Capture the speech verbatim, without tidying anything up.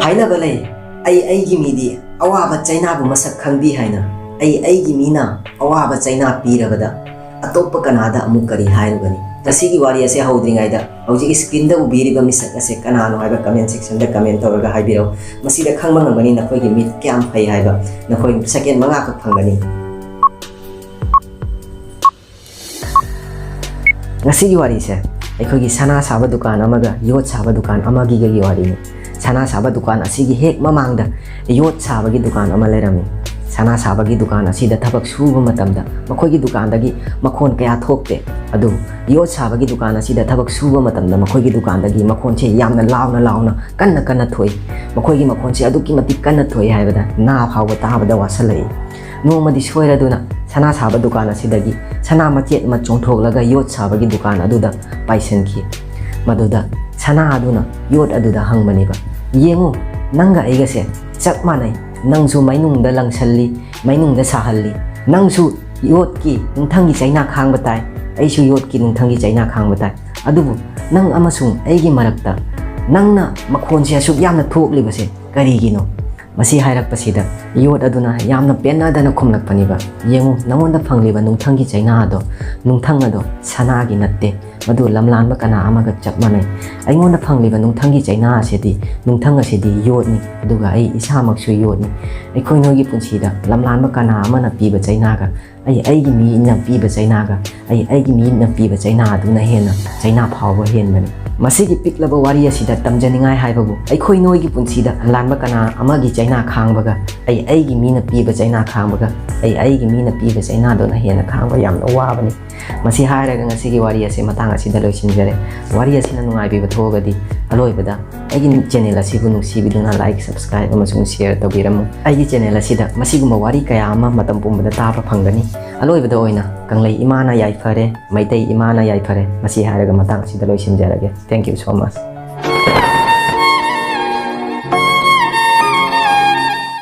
ꯍꯥꯏꯅꯕ ꯂꯩ, "ꯑꯩ ꯑꯩꯒꯤ ꯃꯤꯗꯤ ꯑꯋꯥꯕ ꯆꯩꯅꯥꯕꯨ ꯃꯁꯛ ꯈꯪꯕꯤ" ꯍꯥꯏꯅ꯫ ꯑꯩ ꯑꯩꯒꯤ ꯃꯤꯅ ꯑꯋꯥꯕ ꯆꯩꯅꯥ ꯄꯤꯔꯕꯗ ꯑꯇꯣꯞꯄ ꯀꯅꯥꯗ ꯑꯃꯨꯛ ꯀꯔꯤ ꯍꯥꯏꯔꯨꯒꯅꯤ? ꯉꯁꯤꯒꯤ ꯋꯥꯔꯤ ꯑꯁꯦ ꯍꯧꯗ꯭ꯔꯤꯉꯩꯗ ꯍꯧꯖꯤꯛ screenꯗ ꯎꯕꯤꯔꯤꯕ ꯃꯤꯁꯛ ꯑꯁꯦ ꯀꯅꯥꯅꯣ ꯍꯥꯏꯕ comment sectionꯗ comment ꯇꯧꯔꯒ ꯍꯥꯏꯕꯤꯔꯛꯎ꯫ ꯃꯁꯤꯗ ꯈꯪꯕ ꯉꯝꯒꯅꯤ ꯅꯈꯣꯏꯒꯤ ꯃꯤꯠ ꯀꯌꯥꯝ ꯐꯩ ꯍꯥꯏꯕ꯫ ꯅꯈꯣꯏ second ꯃꯉꯥꯈꯛ ꯐꯪꯒꯅꯤ꯫ ꯉꯁꯤꯒꯤ ꯋꯥꯔꯤꯁꯦ ꯑꯩꯈꯣꯏꯒꯤ ꯁꯅꯥ ꯁꯥꯕ ꯗꯨꯀꯥꯟ ꯑꯃꯒ ꯌꯣꯠ ꯁꯥꯕ ꯗꯨꯀꯥꯟ ꯑꯃꯒꯤꯒꯒꯤ ꯋꯥꯔꯤꯅꯤ꯫ ꯁꯅꯥ ꯁꯥꯕ ꯗꯨꯀꯥꯟ ꯑꯁꯤꯒꯤ ꯍꯦꯛ ꯃꯃꯥꯡꯗ ꯌꯣꯠ ꯁꯥꯕꯒꯤ ꯗꯨꯀꯥꯟ ꯑꯃ ꯂꯩꯔꯝꯃꯤ꯫ ꯁꯅꯥ ꯁꯥꯕꯒꯤ ꯗꯨꯀꯥꯟ ꯑꯁꯤꯗ ꯊꯕꯛ ꯁꯨꯕ ꯃꯇꯝꯗ ꯃꯈꯣꯏꯒꯤ ꯗꯨꯀꯥꯟꯗꯒꯤ ꯃꯈꯣꯟ ꯀꯌꯥ ꯊꯣꯛꯇꯦ꯫ ꯑꯗꯨꯕꯨ ꯌꯣꯠ ꯁꯥꯕꯒꯤ ꯗꯨꯀꯥꯟ ꯑꯁꯤꯗ ꯊꯕꯛ ꯁꯨꯕ ꯃꯇꯝꯗ ꯃꯈꯣꯏꯒꯤ ꯗꯨꯀꯥꯟꯗꯒꯤ ꯃꯈꯣꯟꯁꯦ ꯌꯥꯝꯅ ꯂꯥꯎꯅ ꯂꯥꯎꯅ, ꯀꯟꯅ ꯀꯟꯅ ꯊꯣꯛꯏ꯫ ꯃꯈꯣꯏꯒꯤ ꯃꯈꯣꯟꯁꯦ ꯑꯗꯨꯛꯀꯤ ꯃꯇꯤꯛ ꯀꯟꯅ ꯊꯣꯛꯏ ꯍꯥꯏꯕꯗ ꯅꯥ ꯐꯥꯎꯕ ꯇꯥꯕꯗ ꯋꯥꯁꯜꯂꯛꯏ꯫ ꯅꯣꯡꯃꯗꯤ ꯁꯣꯏꯔꯗꯨꯅ ꯁꯅꯥ ꯁꯥꯕ ꯗꯨꯀꯥꯟ ꯑꯁꯤꯗꯒꯤ ꯁꯅꯥ ꯃꯆꯦꯠ ꯑꯃ ꯆꯣꯡꯊꯣꯛꯂꯒ ꯌꯣꯠ ꯁꯥꯕꯒꯤ ꯗꯨꯀꯥꯟ ꯑꯗꯨꯗ ꯄꯥꯏꯁꯟꯈꯤ꯫ ꯃꯗꯨꯗ ꯁꯅꯥ ꯑꯗꯨꯅ ꯌꯣꯠ ꯑꯗꯨꯗ ꯍꯪꯕꯅꯦꯕ, "ꯌꯦꯡꯉꯨ, ꯅꯪꯒ ꯑꯩꯒꯁꯦ ꯆꯞ ꯃꯥꯟꯅꯩ꯫ ꯅꯪꯁꯨ ꯃꯩꯅꯨꯡꯗ ꯂꯪꯁꯜꯂꯤ, ꯃꯩꯅꯨꯡꯗ ꯁꯥꯍꯜꯂꯤ꯫ ꯅꯪꯁꯨ ꯌꯣꯠꯀꯤ ꯅꯨꯡꯊꯪꯒꯤ ꯆꯩꯅꯥ ꯈꯥꯡꯕ ꯇꯥꯏ, ꯑꯩꯁꯨ ꯌꯣꯠꯀꯤ ꯅꯨꯡꯊꯪꯒꯤ ꯆꯩꯅꯥ ꯈꯥꯡꯕ ꯇꯥꯏ꯫ ꯑꯗꯨꯕꯨ ꯅꯪ ꯑꯃꯁꯨꯡ ꯑꯩꯒꯤ ꯃꯔꯛꯇ ꯅꯪꯅ ꯃꯈꯣꯟꯁꯦ ꯑꯁꯨꯛ ꯌꯥꯝꯅ ꯊꯣꯛꯂꯤꯕꯁꯦ ꯀꯔꯤꯒꯤꯅꯣ?" ꯃꯁꯤ ꯍꯥꯏꯔꯛꯄꯁꯤꯗ ꯌꯣꯠ ꯑꯗꯨꯅ ꯌꯥꯝꯅ ꯄꯦꯟꯅꯗꯅ ꯈꯨꯝꯂꯛꯄꯅꯦꯕ, "ꯌꯦꯡꯉꯨ, ꯅꯉꯣꯟꯗ ꯐꯪꯂꯤꯕ ꯅꯨꯡꯊꯪꯒꯤ ꯆꯩꯅꯥ ꯑꯗꯣ, ꯅꯨꯡꯊꯪ ꯑꯗꯣ ꯁꯅꯥꯒꯤ ꯅꯠꯇꯦ꯫ ꯃꯗꯨ ꯂꯝꯂꯥꯟꯕ ꯀꯅꯥ ꯑꯃꯒ ꯆꯞ ꯃꯥꯟꯅꯩ꯫ ꯑꯩꯉꯣꯟꯗ ꯐꯪꯂꯤꯕ ꯅꯨꯡꯊꯪꯒꯤ ꯆꯩꯅꯥ ꯑꯁꯤꯗꯤ, ꯅꯨꯡꯊꯪ ꯑꯁꯤꯗꯤ ꯌꯣꯠꯅꯤ, ꯑꯗꯨꯒ ꯑꯩ ꯏꯁꯥꯃꯛꯁꯨ ꯌꯣꯠꯅꯤ꯫ ꯑꯩꯈꯣꯏ ꯅꯣꯏꯒꯤ ꯄꯨꯟꯁꯤꯗ ꯂꯝꯂꯥꯟꯕ ꯀꯅꯥ ꯑꯃꯅ ꯄꯤꯕ ꯆꯩꯅꯥꯒ ꯑꯩ ꯑꯩꯒꯤ ꯃꯤꯅ ꯄꯤꯕ ꯆꯩꯅꯥꯒ ꯑꯩ ꯑꯩꯒꯤ ꯃꯤꯅ ꯄꯤꯕ ꯆꯩꯅꯥ ꯑꯗꯨꯅ ꯍꯦꯟꯅ ꯆꯩꯅꯥ ꯐꯥꯎꯕ ꯍꯦꯟꯕꯅꯤ꯫ ꯃꯁꯤꯒꯤ ꯄꯤꯛꯂꯕ ꯋꯥꯔꯤ ꯑꯁꯤꯗ ꯇꯝꯖꯅꯤꯡꯉꯥꯏ ꯍꯥꯏꯕꯕꯨ, ꯑꯩꯈꯣꯏ ꯅꯣꯏꯒꯤ ꯄꯨꯟꯁꯤꯗ ꯂꯥꯟꯕ ꯀꯅꯥ ꯑꯃꯒꯤ ꯆꯩꯅꯥ ꯈꯥꯡꯕꯒ ꯑꯩ ꯑꯩꯒꯤ ꯃꯤꯅ ꯄꯤꯕ ꯆꯩꯅꯥ ꯈꯥꯡꯕꯒ ꯑꯩ ꯑꯩꯒꯤ ꯃꯤꯅ ꯄꯤꯕ ꯆꯩꯅꯥꯗꯨꯅ ꯍꯦꯟꯅ ꯈꯥꯡꯕ ꯌꯥꯝꯅ ꯋꯥꯕꯅꯤ꯫ ꯃꯁꯤ ꯍꯥꯏꯔꯒ ꯉꯁꯤꯒꯤ ꯋꯥꯔꯤ ꯑꯁꯤ ꯃꯇꯥꯡ ꯑꯁꯤꯗ ꯂꯣꯏꯁꯤꯟꯖꯔꯦ꯫ ꯋꯥꯔꯤ ꯑꯁꯤꯅ ꯅꯨꯡꯉꯥꯏꯕꯤꯕ ꯊꯣꯛꯑꯒꯗꯤ ꯑꯂꯣꯏꯕꯗ ꯑꯩꯒꯤ channel ꯑꯁꯤꯕꯨ ꯅꯨꯡꯁꯤꯕꯤꯗꯨꯅ like, subscribe ꯑꯃꯁꯨꯡ share ꯇꯧꯕꯤꯔꯝꯃꯨ꯫ ꯑꯩꯒꯤ channel ꯑꯁꯤꯗ ꯃꯁꯤꯒꯨꯝꯕ ꯋꯥꯔꯤ ꯀꯌꯥ ꯑꯃ ꯃꯇꯝ ꯄꯨꯝꯕꯗ ꯇꯥꯕ ꯐꯪꯒꯅꯤ꯫ ꯑꯂꯣꯏꯕꯗ ꯑꯣꯏꯅ ꯀꯪꯂꯩ ꯏꯃꯥꯅ ꯌꯥꯏꯐꯔꯦ, ꯃꯩꯇꯩ ꯏꯃꯥꯅ ꯌꯥꯏꯐꯔꯦ꯫ ꯃꯁꯤ ꯍꯥꯏꯔꯒ ꯃꯇꯥꯡ ꯑꯁꯤꯗ ꯂꯣꯏꯁꯤꯟꯖꯔꯒꯦ꯫ Thank you so much꯫